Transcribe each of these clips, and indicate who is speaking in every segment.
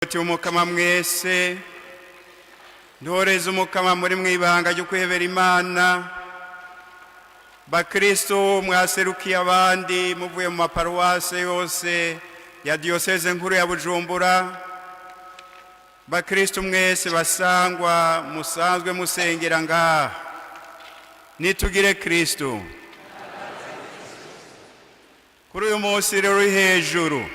Speaker 1: Umukama mwese, ntoreze Umukama muri mu ibanga ryo kwihebera Imana. Bakristo mwaserukiye abandi muvuye mu maparuwase yose ya Diyoseze Nkuru ya Bujumbura, bakristo mwese basangwa musanzwe musengera ngaha, nitugire Kristo. Kuri uyu munsi rero uri hejuru,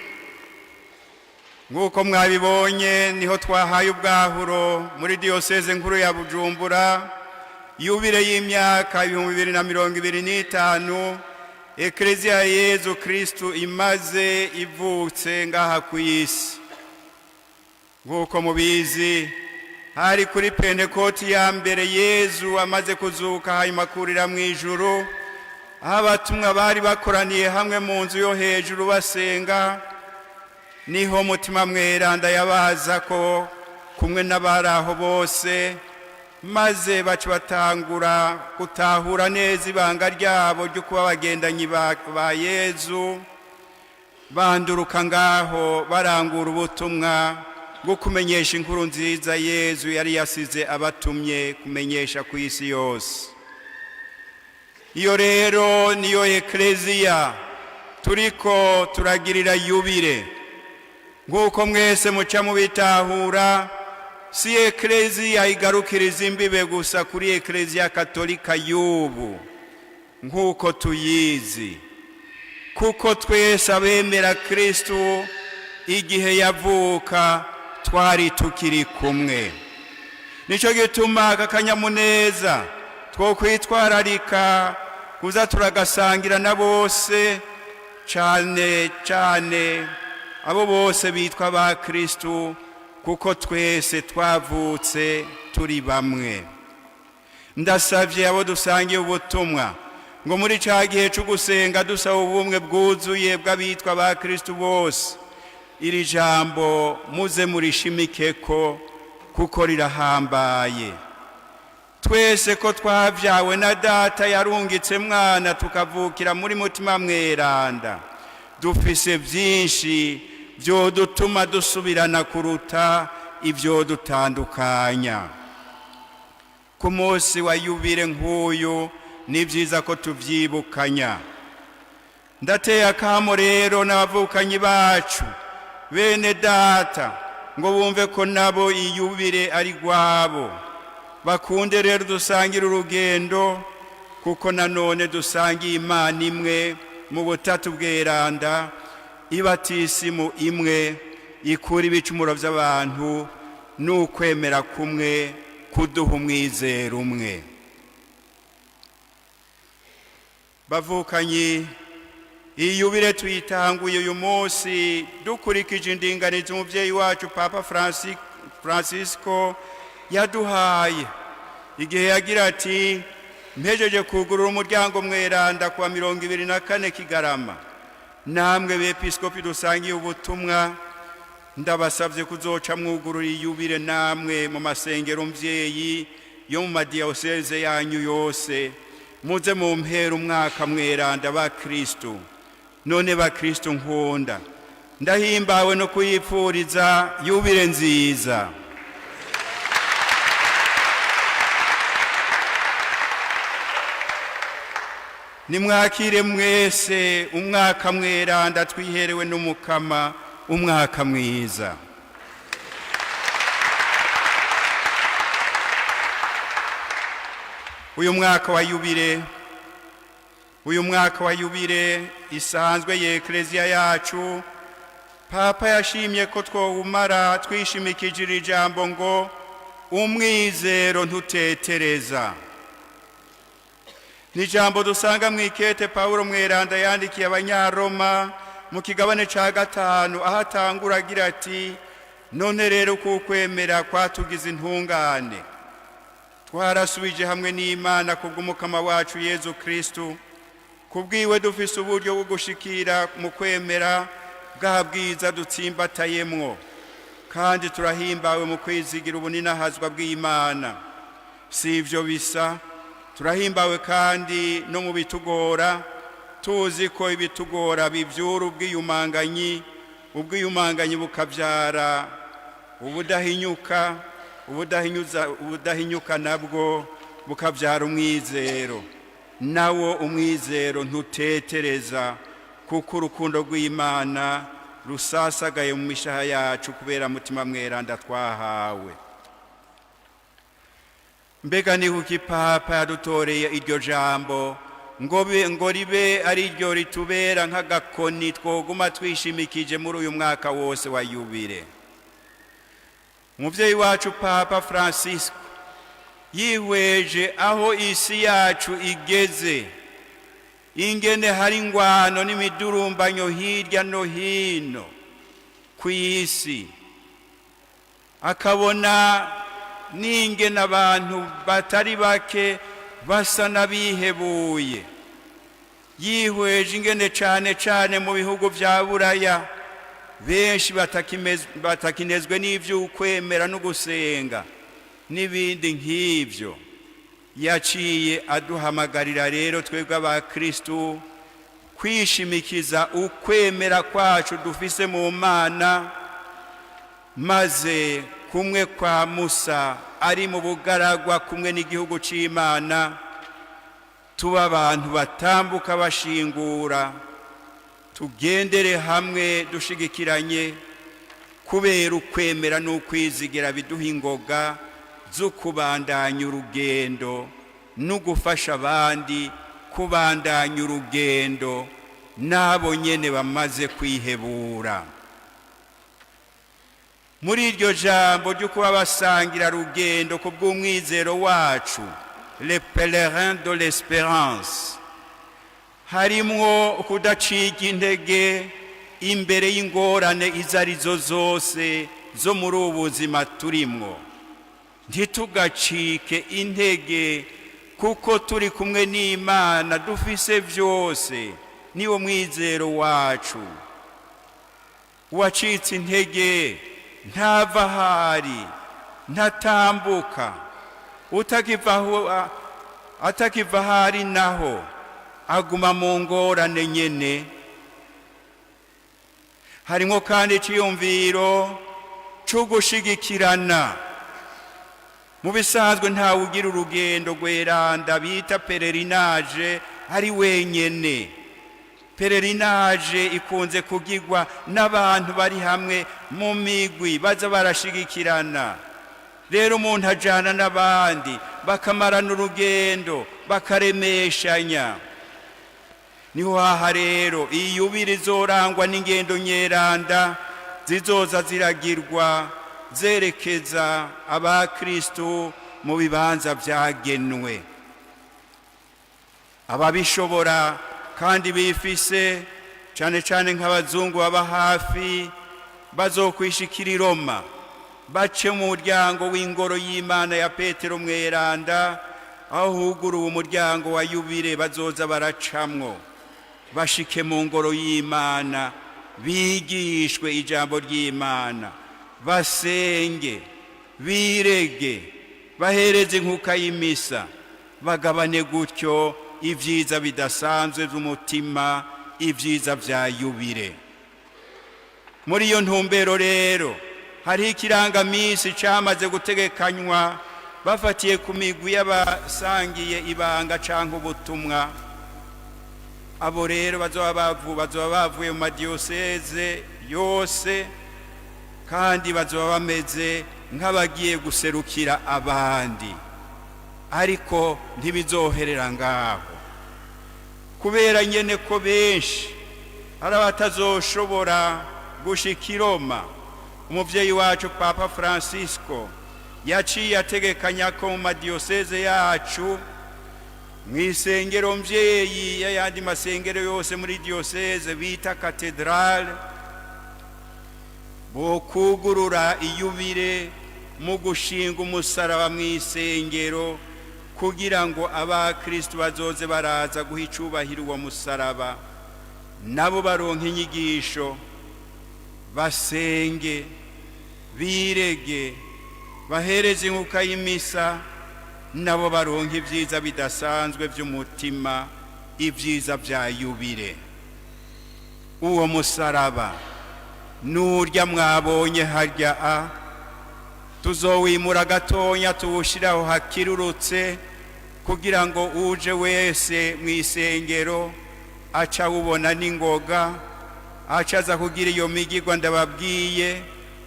Speaker 1: nk'uko mwabibonye, niho twahaye ubwahuro muri Diyoseze Nkuru ya Bujumbura yubile y'imyaka 2025 Ekereziya ya Yezu Kristu imaze ivutse ngaha ku isi. Nk'uko mubizi, hari kuri Pentekoti ya mbere Yezu amaze kuzuka hanyuma akurira mu ijuru, aho abatumwa bari bakoraniye hamwe mu nzu yo hejuru basenga, niho Mutima Mweranda yabaza ko kumwe n'abari aho bose, maze baca batangura gutahura neza ibanga ryabo ryo kuba abagendanyi ba Yezu, banduruka ngaho barangura ubutumwa bwo kumenyesha inkuru nziza Yezu yari yasize abatumye kumenyesha ku isi yose. Iyo rero niyo Ekleziya turiko turagirira yubile. Nk'uko mwese muca mubitahura, si Ekleziya igarukiriza imbibe gusa kuri Ekleziya Katolika y'ubu nk'uko tuyizi, kuko twese abemera Kristu igihe yavuka twari tukiri kumwe. Nicyo gituma aka kanyamuneza two kwitwararika kuza turagasangira na bose, cyane cyane abo bose bitwa ba Kristu, kuko twese twavutse turi bamwe. Ndasabye abo dusangiye ubutumwa ngo muri cya gihe cyo gusenga dusaba ubumwe bwuzuye bw'abitwa ba Kristu bose, iri jambo muze murishimike ko, kuko rirahambaye. Twese ko twabyawe na Data yarungitse Mwana, tukavukira muri Mutima Mweranda, dufise byinshi byodutuma dusubirana kuruta ibyo dutandukanya. Ku munsi wa yubile nk'uyu ni byiza ko tubyibukanya. Ndateye akamo rero n'abavukanyi bacu, bene Data, ngo bumve ko nabo iyubire ari rwabo. Bakunde rero dusangire urugendo, kuko nanone dusangiye Imana imwe mu Butatu Bweranda, ibatisimu imwe ikura ibicumuro by'abantu, n'ukwemera kumwe kuduha umwizero umwe. Bavukanyi, iyubire tuyitanguye uyu munsi dukurikije indinganizo umubyeyi wacu Papa Francisco yaduhaye igihe yagira ati: "Mpejeje kugurura umuryango mweranda kuwa 24 Kigarama, namwe bepiskopi dusangiye ubutumwa, ndabasabye kuzoca mwugurura iyubire namwe mu masengero mvyeyi yo mu madiyoseze yanyu yose. Muze mumpera umwaka mweranda ba Kristu." None ba Kristu nkunda, ndahimbawe no kuyipfuriza yubire nziza. Nimwakire mwese umwaka mweranda twiherewe n'Umukama, umwaka mwiza. Uyu mwaka wa yubile, uyu mwaka wa yubile isanzwe ye Ekleziya yacu, Papa yashimye ko twowumara twishimikije iri jambo ngo: "Umwizero ntutetereza." Ni ijambo dusanga mu ikete Pawulo Mweranda yandikiye Abanyaroma mu kigabane ca gatanu, aho atangura agira ati: "None rero kukwemera kwatugize intungane, twarasubije hamwe n'Imana kubw'Umukama wacu Yezu Kristu. Kubwiwe dufise uburyo bwo gushikira mu kwemera bwa bwiza dutsimbatayemwo, kandi turahimbawe mu kwizigira ubuninahazwa bw'Imana. Si ibyo bisa, turahimbawe kandi no mu bitugora, tuzi ko ibitugora bibyura ubwiyumanganyi, ubwiyumanganyi bukabyara Ubudahinyuka, ubudahinyuza, ubudahinyuka nabwo bukabyara umwizero, nawo umwizero ntutetereza, kuko urukundo rw'Imana rusasagaye mu mishaha yacu kubera Mutima Mweranda twahawe. Mbega ni kuki Papa yadutoreye iryo jambo ngo ribe ari ryo ritubera nk'agakoni twoguma twishimikije muri uyu mwaka wose wa yubile? Umubyeyi wacu Papa Francisco yihweje aho isi yacu igeze, ingene hari ingwano n'imidurumbanyo hirya no hino ku isi, akabona n'ingene abantu batari bake basa n'abihebuye, yihweje ingene cane cane mu bihugu vya Buraya benshi batakinezwe n'ivy'ukwemera no gusenga n'ibindi nk'ivyo, yaciye aduhamagarira rero twebwe abakristu kwishimikiza ukwemera kwacu dufise mu Mana, maze kumwe kwa Musa ari mu bugaragwa kumwe n'igihugu c'Imana, tuba abantu batambuka bashingura, tugendere hamwe dushigikiranye kubera ukwemera n'ukwizigira biduha ingoga zo kubandanya urugendo no gufasha abandi kubandanya urugendo n'abo nyene bamaze kwihebura. Muri iryo jambo ryo kuba basangira rugendo ku bw'umwizero wacu, les pèlerins de l'espérance, harimwo kudacika intege imbere y'ingorane izo arizo zose zo muri ubu buzima turimwo. Ntitugacike intege, kuko turi kumwe n'Imana, dufise byose, niwo mwizero wacu. Uwacitse intege ntava ahari, ntatambuka. Utakiva ahari naho aguma mu ngorane nyene. Harimo kandi iciyumviro cyo gushigikirana. Mu bisanzwe, ntawe ugira urugendo rweranda bita pèlerinage ari wenyene. Pèlerinage ikunze kugirwa n'abantu bari hamwe mu migwi, baza barashigikirana. Rero umuntu ajana n'abandi, bakamarana urugendo, bakaremeshanya. Niho haha rero iyi yubile izorangwa n'ingendo nyeranda zizoza ziragirwa zerekeza abakristu mu bibanza byagenwe. Ababishobora kandi bifise, cyane cyane nk'abazungu baba hafi, bazokwishikira i Roma, bace mu muryango w'ingoro y'Imana ya Petero Mweranda, aho huguruwe umuryango wa yubile. Bazoza baracamwo bashike mu ngoro y'Imana, bigishwe ijambo ry'Imana, basenge, birege, bahereze inkuka y'imisa, bagabane gutyo ibyiza bidasanzwe by'umutima, ibyiza bya yubile. Muri iyo ntumbero rero, hariho ikirangaminsi cyamaze gutegekanywa bafatiye ku migwi y'abasangiye ibanga cyangwa ubutumwa. Abo rero bazoba bavuye mu madiyoseze yose, kandi bazoba bameze nk'abagiye guserukira abandi. Ariko ntibizoherera ngaho, kubera nyene ko benshi hari abatazoshobora gushika i Roma. Umuvyeyi wacu Papa Francisco yaciye ategekanya ko mu madiyoseze yacu, mu isengero mvyeyi y'ayandi masengero yose muri diyoseze bita katedrale, bokugurura iyubire mu gushinga umusaraba mu isengero, kugira ngo abakristu bazoze baraza guha icubahiro uwo musaraba, nabo baronka inyigisho, basenge, birege, bahereze inkuka y'imisa, nabo baronka ibyiza bidasanzwe by'umutima, ibyiza bya yubile. Uwo musaraba nurya mwabonye harya a Tuzowimura gatonya, tuwushyiraho hakirurutse, kugira ngo uje wese mu isengero aca awubona n'ingoga, aca aza kugira iyo migigwa ndababwiye,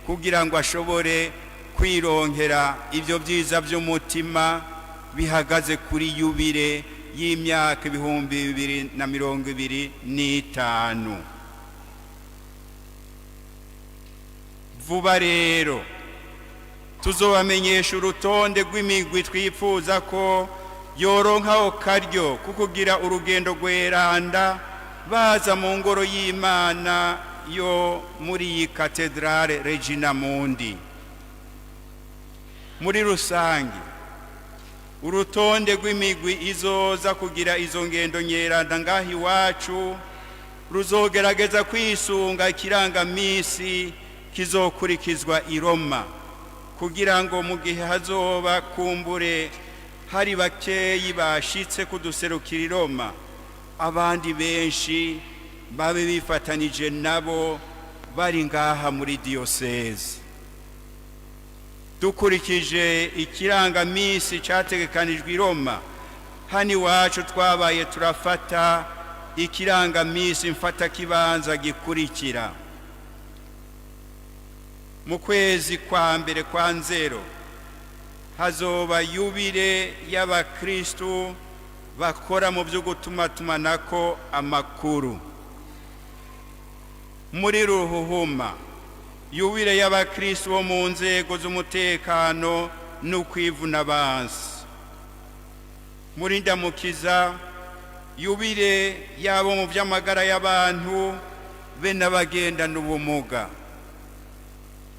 Speaker 1: kugira ngo ashobore kwironkera ibyo byiza by'umutima bihagaze kuri yubile y'imyaka 2025. Vuba rero tuzobamenyesha urutonde rw'imigwi twifuza ko yoronkaho karyo kukugira urugendo rweranda baza mu ngoro y'Imana yo muri iyi katedrale Regina Mundi. Muri rusange, urutonde rw'imigwi izoza kugira izo ngendo nyeranda ngaho iwacu ruzogerageza kwisunga ikirangamisi kizokurikizwa i Roma, kugira ngo mu gihe hazoba kumbure hari bakeyi bashitse kuduserukira i Roma, abandi benshi babe bifatanije nabo bari ngaha muri diyoseze. Dukurikije ikirangamisi cyategekanijwe i Roma, hano iwacu twabaye turafata ikirangamisi mfatakibanza gikurikira: mu kwezi kwa mbere kwa nzero hazoba yubile y'abakristu bakora mu byo gutumatumanako amakuru. Muri ruhuhuma, yubile y'abakristu bo mu nzego z'umutekano n'ukwivuna abansi. Muri ndamukiza, yubile y'abo mu by'amagara y'abantu be n'abagendana ubumuga.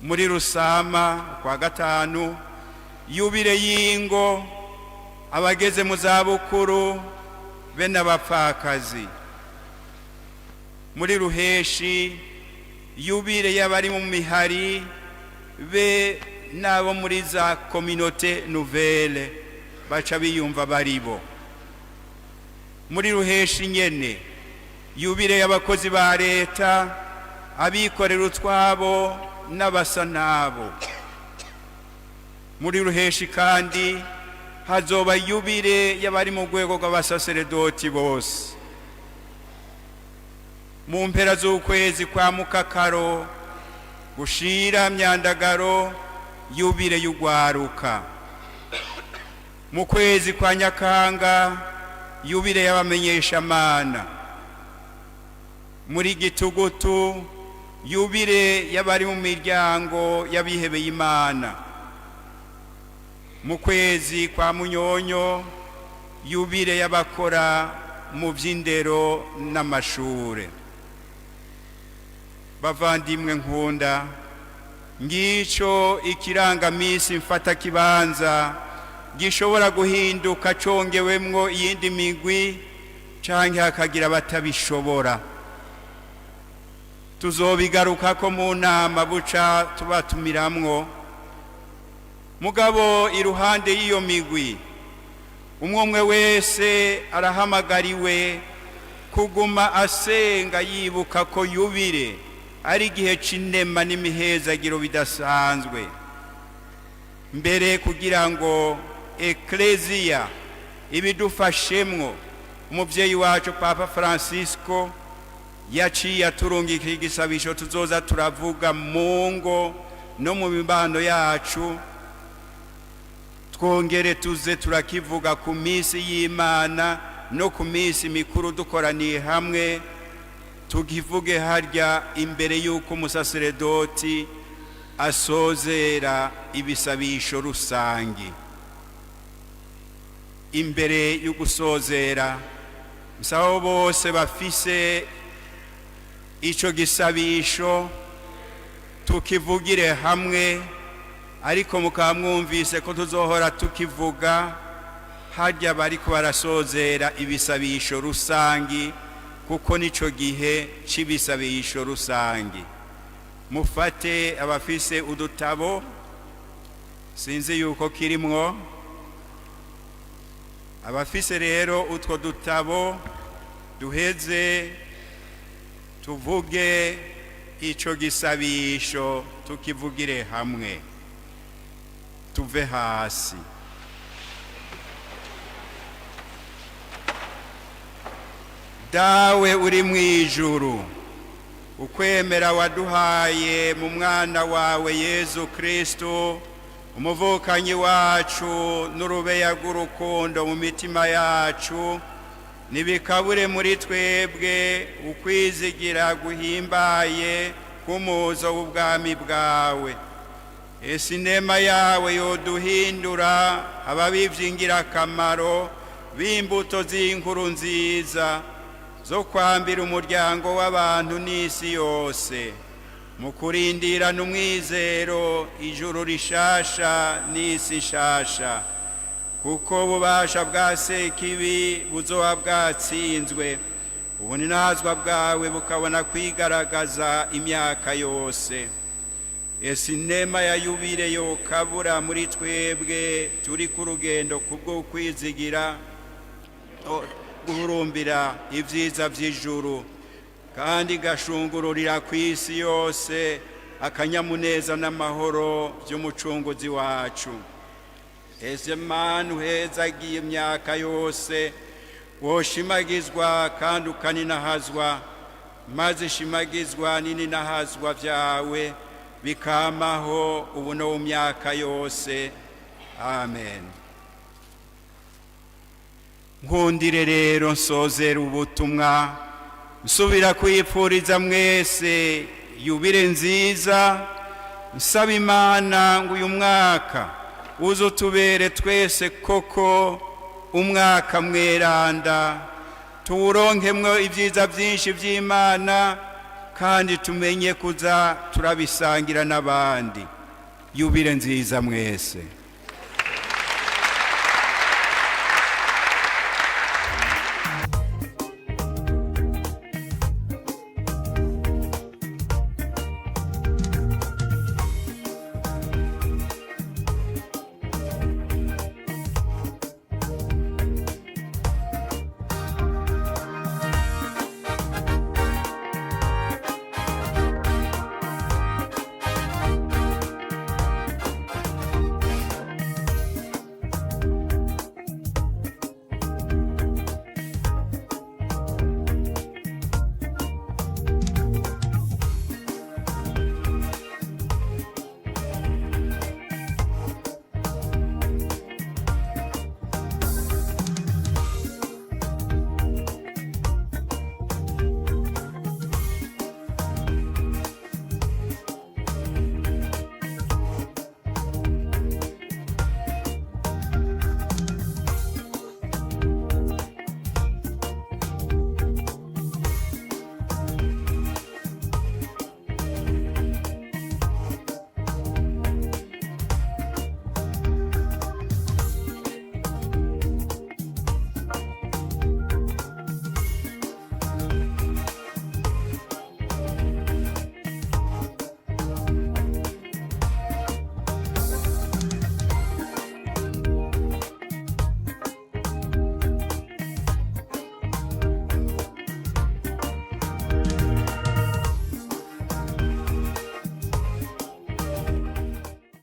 Speaker 1: Muri rusama kwa gatanu, yubile y'ingo, abageze mu zabukuru be n'abapfakazi. Muri ruheshi, yubile y'abari mu mihari be n'abo muri za communautés nouvelles baca biyumva baribo. Muri ruheshi nyene, yubile y'abakozi ba leta, abikorera utwabo n'abasa nabo. Muri ruheshi kandi hazoba yubile y'abari mu rwego rw'abasaseredoti bose. Mu mpera z'ukwezi kwa mukakaro gushira myandagaro, yubile y'ugwaruka. Mu kwezi kwa nyakanga, yubile y'abamenyeshamana. Muri gitugutu, yubile y'abari mu miryango y'abihebeye Imana. Mu kwezi kwa munyonyo, yubile y'abakora mu by'indero n'amashure. Bavandimwe nkunda, ngico ikirangamisi mfatakibanza gishobora guhinduka congewemwo iyindi migwi canke hakagira abatabishobora. Tuzobigarukako mu nama buca tubatumiramwo. Mugabo iruhande y'iyo migwi, umwe umwe wese arahamagariwe kuguma asenga, yibuka ko yubile ari igihe c'inema n'imihezagiro bidasanzwe. Mbere, kugira ngo ekleziya ibidufashemwo, umuvyeyi wacu Papa Francisco yaciye aturungikira igisabisho tuzoza turavuga mu ngo no mu mibano yacu, twongere tuze turakivuga ku minsi y'Imana no ku minsi mikuru dukoraniye hamwe, tukivuge harya imbere y'uko umusaseredoti asozera ibisabisho rusangi. Imbere y'ugusozera, nsaba bose bafise ico gisabisho tukivugire hamwe, ariko mukaba mwumvise ko tuzohora tukivuga harya bariko barasozera ibisabisho rusangi, kuko nico gihe c'ibisabisho rusangi. Mufate abafise udutabo, sinzi yuko kirimwo abafise rero utwo dutabo, duheze tuvuge ico gisabisho, tukivugire hamwe. Tuve hasi. Dawe uri mu ijuru, ukwemera waduhaye mu mwana wawe Yezu Kristo, umuvukanyi wacu n'urubeya rw'urukundo mu mitima yacu, ntibikabure muri twebwe ukwizigira guhimbaye k'umuzo w'ubwami bwawe. Ese inema yawe yoduhindura ababivye ingirakamaro b'imbuto z'inkuru nziza zo kwambira umuryango w'abantu n'isi yose, mu kurindirana umwizero ijuru rishasha n'isi nshasha, kuko ububasha bwa Sekibi buzoba bwatsinzwe, ubuninazwa bwawe bukabona kwigaragaza imyaka yose. Ese inema ya yubile yokabura muri twebwe turi ku rugendo kubwo kwizigira guhurumbira ibyiza by'ijuru, kandi igashungururira ku isi yose akanyamuneza n'amahoro by'umucunguzi wacu. Ese Mana uhezagiye imyaka yose, woshimagizwa kandi ukaninahazwa, maze ishimagizwa n'ininahazwa byawe bikamaho ubu no mu myaka yose. Amen. Nkundire rero nsozera ubutumwa nsubira kwipfuriza mwese yubile nziza, nsaba Imana ngo uyu mwaka uzutubere twese koko umwaka mweranda, tuwuronkemwo ibyiza byinshi by'Imana, kandi tumenye kuza turabisangira n'abandi. Yubile nziza mwese.